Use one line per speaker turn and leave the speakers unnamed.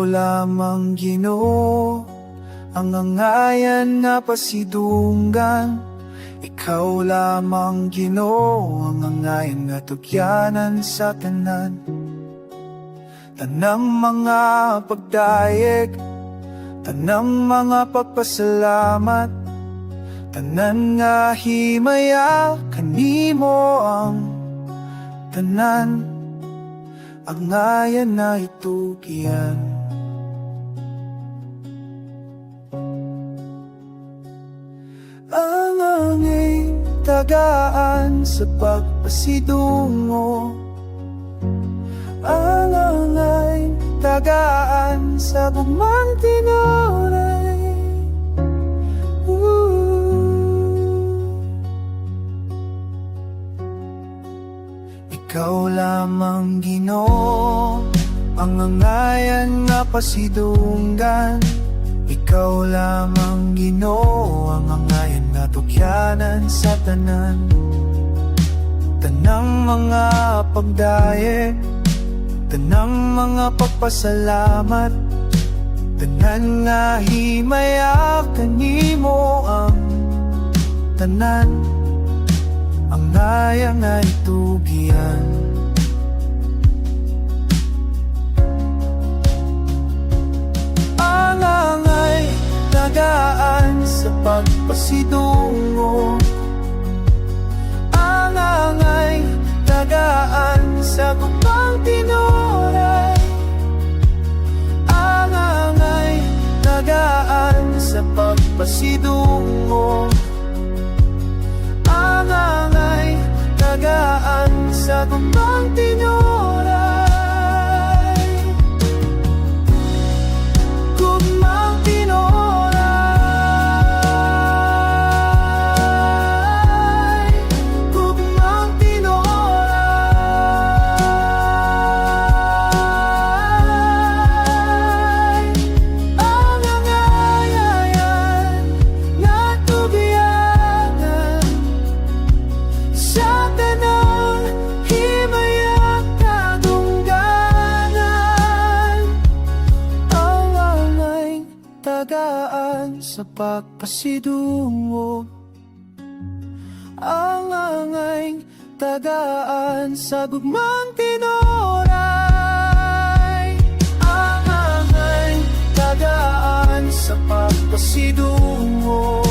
lamang, Ginoo, ang angayan nga pasidunggan. Ikaw lamang, Ginoo, ang angayan nga tugyanan sa tanan. Tanang mga pagdayeg, tanang mga pagpasalamat, tanan nga himaya, kanimo ang tanan. Angayan na itugyan. Ang angay tagaan sa pagpasidungo, ang angay tagaan sa gugmang tinuray. Ooh. Ikaw lamang, Ginoo, ang angayan nga pasidunggan. Ikaw lamang, Ginoo, ang angayan nga tugyanan sa tanan. Tanang mga pagdayeg, tanang mga pagpasalamat, tanan nga himaya, kanimo ang tanan. Angaya nga itugyan. Ang angay tagaan sa pagpasidungo, ang angay tagaan sa gugmang tinuray, ang angay tagaan sa pagpasidungo, ang angay tagaan sa gugmang tinuray. Gugmang tinuray. Gugmang tinuray. Ang angayan nga tugyanan sa tanang himaya kadungganan. Ang angay tagaan sa pagpasidungo, ang angay tagaan sa gugmang tinuray, ang angay tagaan sa pagpasidungo.